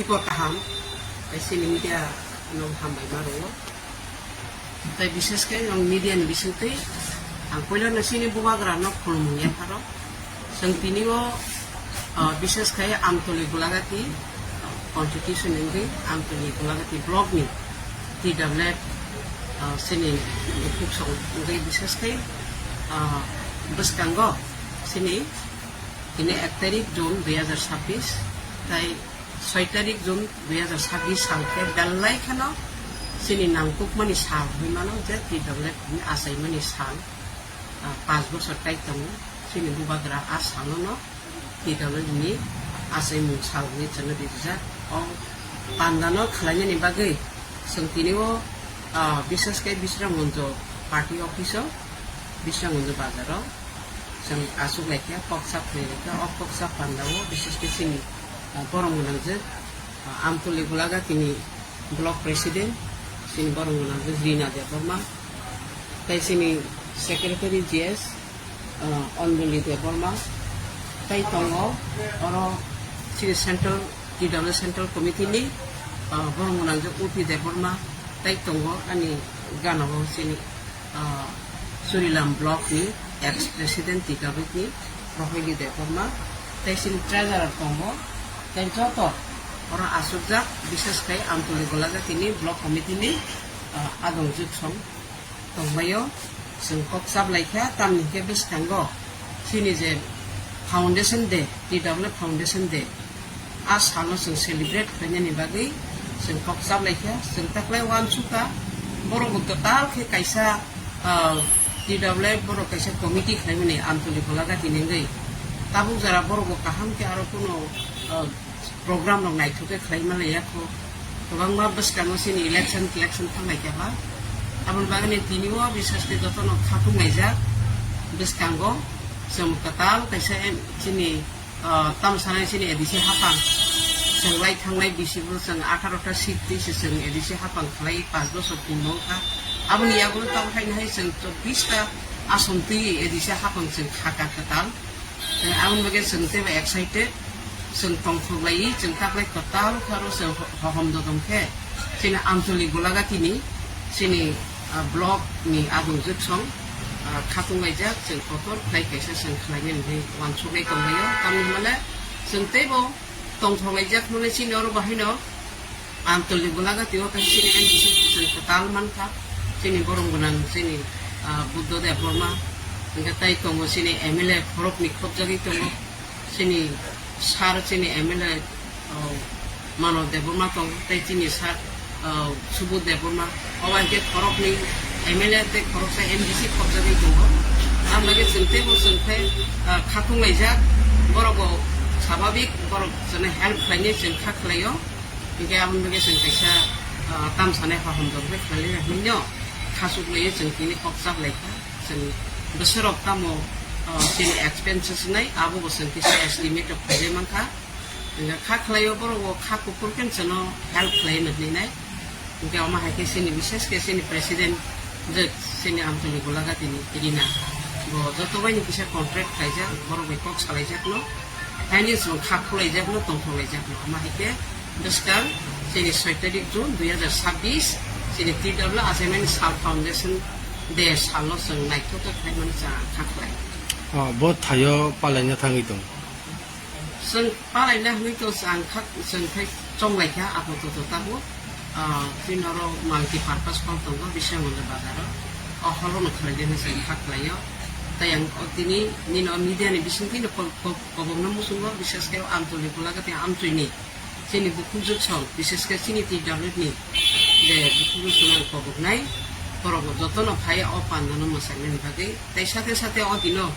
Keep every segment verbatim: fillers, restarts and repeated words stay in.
Bo kaham, tei chini media no hambai ma rwo. Tei bishesh khe nwng media ni bisingtwi ang puila no chini bubagra no khulumung yapharo. Chwng tini o, ah, bishesh khe Amtoli Golagati constitution wngwi Amtoli Golagati block ni T W F, ah, chini bukhuk song wngwi bishesh khe, ah, bwskango chini tini ek tarik June dui hazar sabbish, tei soi tarik June dui hazar sabbish sal khe belai kheno chini nangkukmani sal hwnwi mano je T W F ni achaimani sal, ah, panch bosor tai tongo chini bubagra a salo no T W F ni achaimung sal hwnwi chwngno rijak. O pandano khwlainani bagwi chwng tini o, ah, bishesh khe Bisramganj party office o, Bisramganj bazar o chwng achuk lai khe kok chap khlai lai khe o kok chap panda o bishesh khe chini, ah, borok mwnang je ah, Amtoli Golagati ni block president, chini borok mwnang Rina Debbarma, tei chini secretary G S, ah, Anjali Debbarma, tei tongo oro chini central, T W F central committee ni, ah, borok mwnang U P Debbarma, tei tongo ani gana o chini ah, Churilam block ni ex president T W F ni Rohili Debbarma, tei chini treasurer tongo, tei joto oro achukjak, bishesh khe Amtoli Golagati ni block committee ni, ah, adong jutsong tongbaio. Chwng kok chap lai kha, tamni hwnkhe bwskango chini je foundation day, T W F foundation day, a salno chwng celebrate khlainani bagwi chwng kok chap lai kha, chwng taklai uansukha, borok bo kwtal khe kaisa, ah, T W F borok kaisa committee khlaimani Amtoli Golagati ni wngwi. Tabuk jora borok bo kaham khe aro kuno, ah, program rok naithok khe khlai manlaiya kho. Kwbangma bwskango chini election telection thang lai kha ba. Aboni bagwi tini o bishesh khe jotono khatung laijak bwskango chwng kwtal kaisa em-, chini ah, tamo sanai chini A D C hapang. Chwng lai thanglai bisi bo chwng atharo ta seat twi se chwng A D C hapang khlai panch bosor pungno wngkha. Aboni yagulo tamo haino hai chwng chobbish ta ason twi A D C hapang chwng kha ka kwtal. Chwng aboni bagwi chwng teibo excited. Chwng tongthok lai, chwng taklai kwtal kharo chwng ho-, hohom dodom khe. Chini Amtoli Golagati ni, chini, ah, block ni adung jutsong, ah, khatung laijak, chwng kotor khlai kaisa chwng khlainani hwnwi uansuknai tonglaio. Tamni hwnle chwng teibo tongthok laijak hwnwi chini oro bahaino Amtoli Golagati o kaisa chini M D C chwng kwtal mankha. Chini borok gwnang chini, ah, Buddha Debbarma, hwnkhe tai tongo chini M L A khoroknwi khopjagwi tongo. Chini sir, chini M L A, oh, Mano Debbarma tongo, tei chini sir, oh, Subodh Debbarma. Obo hai khe khoroknwi M L A tei khoroksa M D C khopjagwi tongo. Ang bagwi chwng teibo chwng khe, ah, khatung laijak, borok bo swababik, borok chwngno help khlainai chwng kha khlaio. Hinkhe aboni bagwi chwng kaisa, ah, tam sanai hohom dor khe khlai laina hinwi no khasuk laiwi chwng tini kok chap lai kha. Chwng bwswk rok tamo, ah, chini expenses nai, abo bo chwng kisa estimate rok khaijak mankha. Hwnkhe kha khlaio borok bo kha kuphur khe chwngno help khlai nai hinwi nai. Hwnkhe omo hai khe chini bishesh khe chini president je chini Amtoli Golagati ni Rina. Bo joto bai ni kisa contract khlaijak, borok bai kok salaijakno. Haini chwng kha khulaijakno, tongthok laijakno. Omo hai khe bwskang chini soi tarik June dui hazar sabbish, chini T W F achaimani sal foundation day salo chwng naithok khe khlaimani chwng ang kha khlai. Oh, bo thaio palaina thangwi tong. Chwng palaina hwnwi to chwng ang kha, chwng khai chonglai kha apato to tabuk. Ah, chini oro multi purpose hall tongo, Biswanath bazar o. O hall o no khlai de hwnwi chwng kha khlaio. Tei ang o tini nini o media ni bisingtwi no kok, kok, kobokno muchungo, bishesh khe Amtoli Golagati Amtwi ni chini bukhuk jutsong, bishesh khe chini T W F ni je bukhuk jutsong ang koboknai, borok bo jotono phai o pandano mwchainani bagwi. Tei sate sate o dino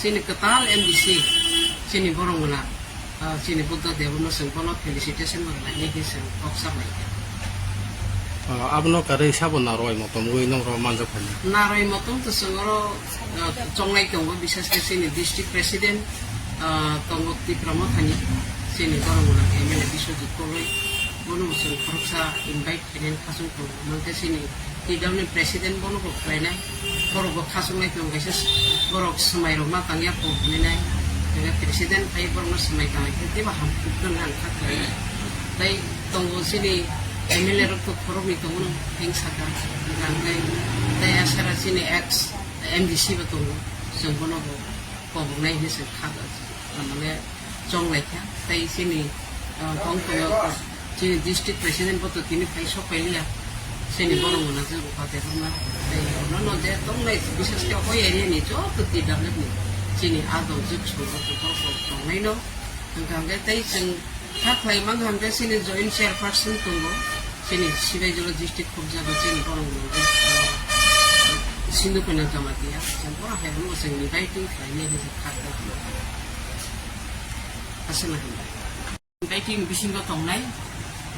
chini kwtal M D C, chini borok mwnang, ah, chini Buddha Debbarma chwng bono felicitation bo rwnai, nini chwng kok sa bai kha. Ah, abono karwi sabo narwai motom wi nokro manjak phano. Narwai motom to chwng oro, ah, chongnai tongo, bishesh khe chini district president, ah, tongo Tipra Mothani, chini borok mwnang M L A Biswajit Koloi, bono bo chwng khoroksa invite President khasung tongo. Hwnkhe chini T W F ni president bono bo khlainai. Borok bo khasung lai tongo, kaisa borok swmai rok ma tangya kok hwnwi nai. Hwnkhe president phai borok no swmai tangwi khe teibo ham kuk gwnang kha khlai. Tei Tongo chini M L A rok to khoroknwi tongo no, heng saka, hwnkhe tei asara chini ex M D C bo tongo, chwng bono bo koboknai hinwi chwng kha, mane chonglaikha. Tei chini, ah, tongthoyo chini district president bo to tini phai sokphailiya, chini borok mwnajak Rupa Debbarma. Tei bono no je tongnai, bishesh khe o area ni joto T W F ni chini adongjwk songwrok borok rok tongnaino. Hwnkha hwnkhe tei chwng kha khlai mankha hwnkhe chini joint chairperson tongo, chini Sibaijoro district khobjago chini borok mwnajak, ah, Sindhu Kanya Jamatia. Chwng bono hai bono chwng inviting khlainai hinwi kha khlai. Aswk na hwnwi. Tei chini bisingo tongnai,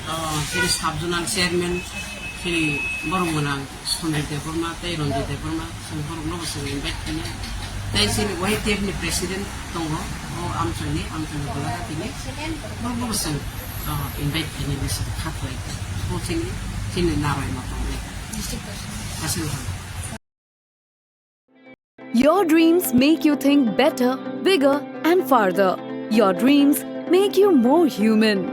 ah, chini sub zonal chairman, chini borok mwnang Sondrik Debbarma tei Ranjit Debbarma, chwng borokno bo chwng invite khainai. Tei chini Y T F ni president tongo, o Amchoi ni, Amchoi ni Golagati ni, borokno bo chwng, ah, invite khainai, bo chwng kha khlai kha. Bo chini, chini narwai ma tongnai. Aswk na hwnwi. Your dreams make you think better, bigger, and farther. Your dreams make you more human.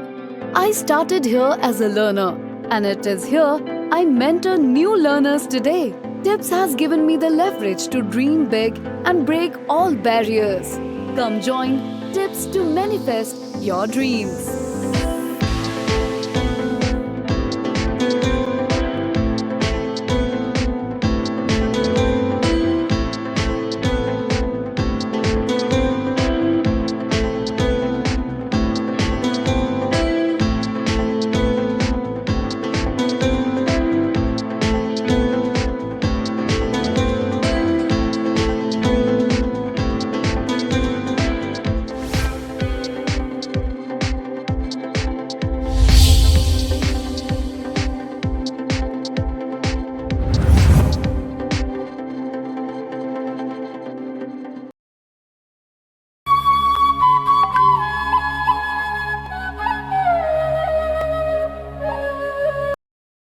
I started here as a learner, and it is here I mentor new learners today. Tips has given me the leverage to dream big and break all barriers. Come join Tips to manifest your dreams.